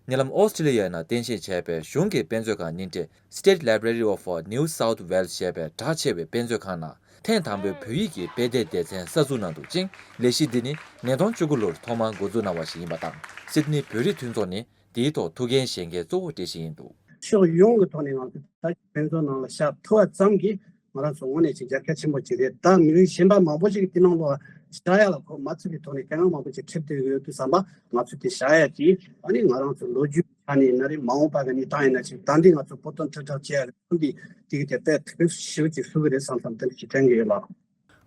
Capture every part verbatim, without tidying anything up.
ཉེ་ལམ་ཨོ་སི་ཀྲི་ལི་ཡའི་ནང་རྟེན་གཞི་བྱས་པའི་གཞུང་གི་དཔེ་མཛོད་ཁང་རྙིང་གྲས་State Library of New South Wales ཞེས་པའི་གྲགས་ཆེ་བའི་དཔེ་མཛོད་ཁང་ནང་ཐེངས་དང་པོའི་བོད་ཡིག་གི་དཔེ་དེབ་སྡེ་ཚན་གསར་འཛུགས་གནང་འདུག་ཅིང་། ལས་གཞི་འདི་ནི་ཉིས་སྟོང་བཅུ་དགུ་ལོར་ཐོག་མར་འགོ་འཛུགས་གནང་བ་ཞིག་ཡིན་པ་དང་། སིད་ནི་བོད་རིགས་མཐུན་ཚོགས་ནི་དེའི་ཐོག་ཐུགས་འགན་བཞེས་མཁན་གཙོ་བོ་བགྲེས་གཞི་ཡིན་འདུག། ཕྱོགས་ཡོངས་ཀྱི་ཐོག་ནས་ང་ཚོ་ད་དཔེ་མཛོད་ནང་ལ་བཞག་ཐུབ་པ་ཙམ་གྱིས་ང་རང་ཚོ་དངོས་གནས་ཅིག་རྒྱབ་སྐྱོར་ཆེན་པོ་ཅིག་རེད། ད་མི་རིགས་གཞན་པ་མང་པོ་ཞིག་གི་དེ་ནང་ལོགས་བཞག་ཡ་ལ་གོ་མ་ཚུད་པའི་ཐོག་ནས་དཀའ་ངལ་མང་པོ་ཅིག་འཕྲད་བསྡད་ཡོད་དུས་ཙམ་པ་ང་ཚོ་དེ་བཞག་ཡ་ཅིག་ཨ་ནི་ང་རང་ཚོ་ལོ་རྒྱུས་ཆ་ནས་ཡིན་ན་རེད། མ་འོངས་པ་གི་གནས་སྟངས་ཡིན་ན་ཅིག་ད་འདི་ང་ཚོ་བོད་དོན་ཁྲིམས་ཐག་བཅད་ཡ་གི་ཐོག་འདི་དེ་གི་དེ་དཔེ་དེ་གི་ཞེ་པོ་ཅིག་ཧྲུལ་གི་རེད་བསམ་བསམ་དེ་འདྲ་ཅིག་དྲན་གི་ཡོད་ལགས།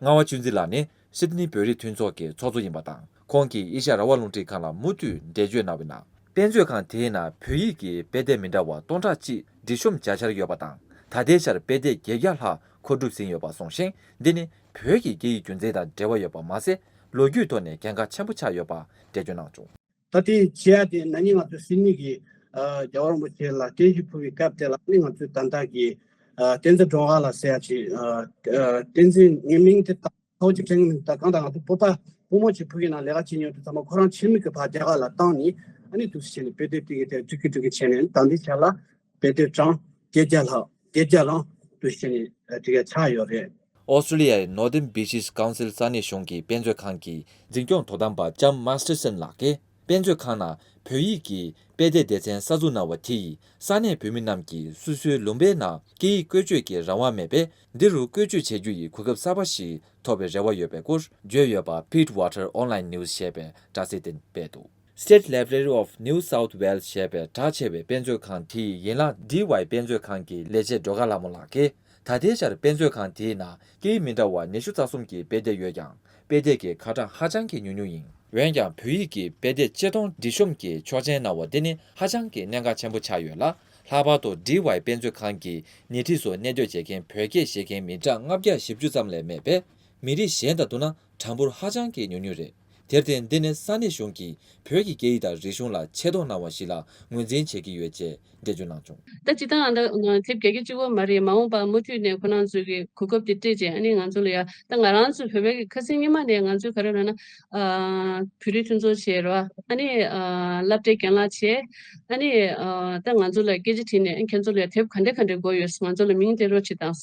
རྔ་བ་ཆོས་འཛིན་ལགས་ནི་སིད་ནི་བོད་རིགས་མཐུན་ཚོགས་ཀྱི་ཚོགས་གཙོ་ཡིན་པ་དང་། ཁོང་གིས་ཨེ་ཤ་ཡ་རང་དབང་རླུང་འཕྲིན་ཁང་ལ་མུ་མཐུད་འགྲེལ་བརྗོད་གནང་བའི་ནང་། དཔེ་མཛོད་ཁང་དེའི་ནང་བོད་ཡིག་གི་དཔེ་དེབ་མི་འདྲ་བ་སྟོང་ཕྲག་གཅིག་སྒྲིག་གཤོམ་བྱ་འཆར་ཡོད་པ་དང་། ད་ལྟའི་ཆར་དཔེ་དེབ་བརྒྱད་བརྒྱ་ལྷག་མཁོ་སྒྲུབ་ཟིན་ཡོད་པ་གསུངས་ཤིང་། འདི་ནི་བོད་ཀྱི་སྐད་ཡིག་རྒྱུན་འཛིན་དང་འབྲེལ་བ་ཡོད་པ་མ་ཟད། ལོ་རྒྱུས་ཐོག་ནས་གལ་འགངས་ཆེན་པོ་ཆགས་ཡོད་པ་འགྲེལ་བརྗོད་གནང་བྱུང་། ད་ལྟའི་བྱེད་ཡ་དེ་ན་ནིང་ང་ཚོ་སིད་ནི་གི་ཨ་རྒྱལ་བ་རིན་པོ་ཆེ་ལ་རྟེན་གཞི་ཕུལ་བའི་སྐབས་དེ་ལ་ནི་ང་ཚོའི་ད་ལྟ་གི་ཨ་བསྟན་འཛིན་སྒྲོལ་དཀར་ལགས་ཟེར་ཡ་ཅིག་ཨ་ཨ་བསྟན་འཛིན་ངའི་མིང་དེ་ད་ཧོ་ཅི་ཁྲེང་ད་གང་ལྟར་ང་ཚོ་བོད་པ་བུ་མོ་ཅིག་ཕྲུ་གུའི་ནང་ལས་ཀ་བྱེད་མྱོང་དུས་ཙམ་པ་ཁོ་རང་ཕྱི་མིག་གི་ཕར་རྒྱ་གར་ལ་བཏང་ནས་ཨ་ནི་འདུག་སེ་བྱས་ནས་དཔེ་དེབ་དེ་གི་དེ་སྒྲིག་གི་སྒྲིག་གི་བྱས་ནས་ད་འདི་ཆ་ལ་དཔེ་དེབ་གྲངས་བརྒྱད་བརྒྱ་ལྷག་བརྒྱད་བརྒྱ་ལྷག་འདུག་སེ་བྱས་ནས་སྒྲིག་ག་ཆགས་ཡོད་རེད། ཨོ་སི་ཀྲི་ལི་ཡའི་Northern Beaches Council ས་གནས་གཞུང་གི་དཔེ་མཛོད་ཁང་གི་འཛིན་སྐྱོང་དོ་དམ་པ་ལྕམ་མཱ་སི་ཊར་སན་ལགས་ཀྱིས། དཔེ་མཛོད་ཁང་ནང་བོད་ཡིག་གི་དཔེ་དེབ་སྡེ་ཚན་གསར་འཛུགས་གནང་བ་དེ་ཡིས་ས་གནས་བོད་མི་རྣམས་ཀྱིས་སོ་སོའི་ལུང་པའི་ནང་སྐད་ཡིག་བཀོལ་སྤྱོད་ཀྱི་རང་དབང་མེད་པས། འདི་རུ་བཀོལ་སྤྱོད་བྱེད་རྒྱུ་ཡི་གོ་སྐབས་གསར་པ་ཞིག་ཐོབ་པའི་རེ་བ་ཡོད་པའི་སྐོར་བརྗོད་ཡོད་པ་Pittwater Online News ཞེས་པའི་དྲ་ཚིགས་སྟེང་སྤེལ་འདུག། State Library of New South Wales ཞེས་པའི་གྲགས་ཆེ་བའི་དཔེ་མཛོད་ཁང་དེའི་ཡན་ལག་ཌི་ཝའི་དཔེ་མཛོད་ཁང་གི་ལས་བྱེད་སྒྲོལ་དཀར་ལྷ་མོ་ལགས་ཀྱིས། ད་ལྟའི་ཆར་དཔེ་མཛོད་ཁང་དེའི་ནང་སྐད་ཡིག་མི་འདྲ་བ་ཉི་ཤུ་རྩ་གསུམ་གྱི་དཔེ་དེབ་ཡོད་ཀྱང་། དཔེ་དེབ་ཀྱི་ཁ་གྲངས་ཧ་ཅང་གི་ཉུང་ཉུང་ཡིན། འོན་ཀྱང་བོད་ཡིག་གི་དཔེ་དེབ་ཆེད་གཏོང་སྒྲིག་གཤོམ་གྱི་ཆོག་མཆན་གནང་བ་འདི་ནི་ཧ་ཅང་གི་གནད་འགག་ཆེན་པོ་ཆགས་ཡོད་ལ། ལྷག་པར་དུ་ཌི་ཝའི་དཔེ་མཛོད་ཁང་གི་ཉེ་འཁྲིས་སུ་གནས་སྡོད་བྱེད་མཁན་བོད་སྐད་ཤེས་མཁན་མི་གྲངས་ལྔ་བརྒྱ་བཞི་བཅུ་ཙམ་ལས་མེད་པས། མི་རིགས་གཞན་དང་བསྡུར་ན་གྲངས་འབོར་ཧ་ཅང་གི་ཉུང་ཉུང་རེད། དེར་བརྟེན། འདི་ནི་ས་གནས་གཞུང་གིས་བོད་ཀྱི་སྐད་ཡིག་དང་རིག་གཞུང་ལ་ཆེ་མཐོང་གནང་བ་ཞིག་ལ་ངོས་འཛིན་བྱེད་ཀྱི་ཡོད་ཅེས་འགྲེལ་བརྗོད་གནང་བྱུང་། ད་སྤྱིར་བཏང་ཨ་ད་དེབ་བརྒྱ་དང་གཅིག་པོ་མ་རེད། མ་འོངས་པ་མུ་མཐུད་ནས་ཁོ་རང་ཚོས་ཀྱི་གོ་སྐབས་དེ་སྤྲད་རྗེས་ཨ་ནི་ང་ཚོ་ལ་ཡ་ད་ང་རང་ཚོ་བོད་པའི་གི་ཁ་སང་ཉི་མ་ནས་ང་ཚོས་ག་རེ་ལབ་ན་ཨ་བོད་རིགས་མཐུན་ཚོགས་བྱས་རེད་བ། ཨ་ནི་ཨ་སློབ་གྲྭའི་རྒན་ལགས་བྱས། ཨ་ནི་ཨ་ད་ང་ཚོ་ལ་སྐད་ཆ་དྲིས་ནས་ཨ་ཁྱེད་ཚོ་ལ་ཡ་དེབ་ག་འདྲ་ག་འདྲ་དགོས་ཡོད། ང་ཚོ་ལ་མིང་སྟེར་རོགས་བྱེད་དང་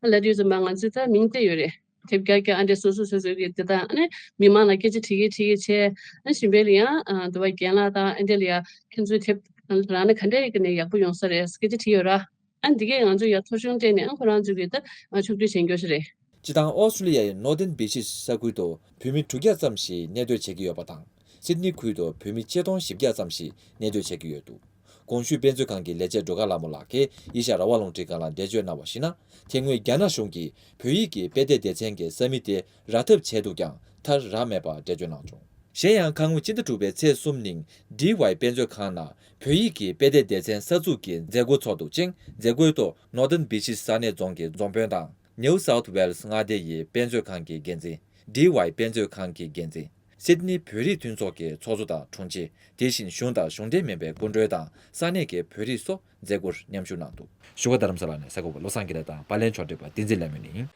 ཨ་ལབ་དུས་ཙམ་པ་ང་ཚོས་ད་མིང་སྟེར་ཡོད་རེད། དེབ་བརྒྱ་བརྒྱ་ཨ་འདྲས་སོ་སོ་སོ་སོའི་གི་དེ་དག་ཨ་ནི་མི་མང་ལ་སྐད་ཆ་དྲི་གི་དྲི་གི་བྱས། ཨ་གཞན་པའི་ལ་ཡང་ཨ་འདུ་བ་རྒན་ལགས་དང་ཨ་འདྲས་ལ་ཡ་ཁྱེད་ཚོའི་དེབ་རག་ན་ག་འདྲས་ཡི་གི་ནས་ཡག་པོ་ཡོང་ས་རེད་སྐད་ཆ་དྲིས་ཡོད་ར། ཨ་འདི་གས་ང་ཚོ་ཡ་ཐོ་གཞུང་སྤྲད་ནས་ཨ་ཁོ་རང་ཚོའི་གི་ད་ཕྱོགས་བསྡུས་བྱེད་འགྱོ་ས་རེད། སྤྱིར་བཏང་ཨོ་སི་ཀྲི་ལི་ཡའི་Northern Beaches ས་ཁུལ་དུ་བོད་མི་དྲུག་བརྒྱ་ཙམ་ཞིག་གནས་སྡོད་བྱེད་ཀྱི་ཡོད་པ་དང་། སིད་ནི་ཁུལ་དུ་བོད་མི་ཆིག་སྟོང་བཞི་བརྒྱ་ཙམ་ཞིག་གནས་སྡོད་བྱེད་ཀྱི་ཡོད་འདུག། གོང་ཞུས་དཔེ་མཛོད་ཁང་གི་ལས་བྱེད་སྒྲོལ་དཀར་ལྷ་མོ་ལགས་ཀྱིས་ཨེ་ཤ་ཡ་རང་དབང་རླུང་འཕྲིན་ཁང་ལ་འགྲེལ་བརྗོད་གནང་བར་གཞིགས་ན། དེ་སྔོན་རྒྱ་ནག་གཞུང་གིས་བོད་ཡིག་གི་དཔེ་དེབ་སྡེ་ཚན་གྱི་ས་མིག་དེ་རག་ཐབས་བྱས་འདུག་ཀྱང་མཐར་རག་མེད་པ་འགྲེལ་བརྗོད་གནང་བྱུང་། གཞན་ཡང་ཁ་སྔོན་ཕྱི་ཟླ་དྲུག་པའི་ཚེས་གསུམ་ཉིན་ཌི་ཝའི་དཔེ་མཛོད་ཁང་ནང་བོད་ཡིག་གི་དཔེ་དེབ་སྡེ་ཚན་གསར་འཛུགས་ཀྱི་མཛད་སྒོ་ཚོགས་འདུག་ཅིང་། མཛད་སྒོའི་ཐོག་Northern Beaches ས་གནས་རྫོང་གི་རྫོང་དཔོན་དང་། New South Wales མངའ་སྡེ་ཡི་དཔེ་མཛོད་ཁང་གི་འགན་འཛིན། ཌི་ཝའི་དཔེ་མཛོད་ཁང་གི་འགན་འཛིན། སིད་ནི་བོད་རིགས་མཐུན་ཚོགས་ཀྱི་ཚོགས་གཙོ་དང་དྲུང་ཆེ། དེ་བཞིན་གཞུང་དང་གཞུང་འབྲེལ་མིན་པའི་སྐུ་མགྲོན་དང་ས་གནས་ཀྱི་བོད་རིགས་སོགས་མཛད་སྒོར་མཉམ་ཞུགས་གནང་འདུག། བཞུགས་སྒར་རྡ་རམ་ས་ལ་ནས་གསར་འགོད་པ་བློ་བཟང་དགེ་ལེགས་དང་པར་ལེན་ཕྱོགས་སྒྲིག་པ་བསྟན་འཛིན་ལྷ་མོ་ཡིན།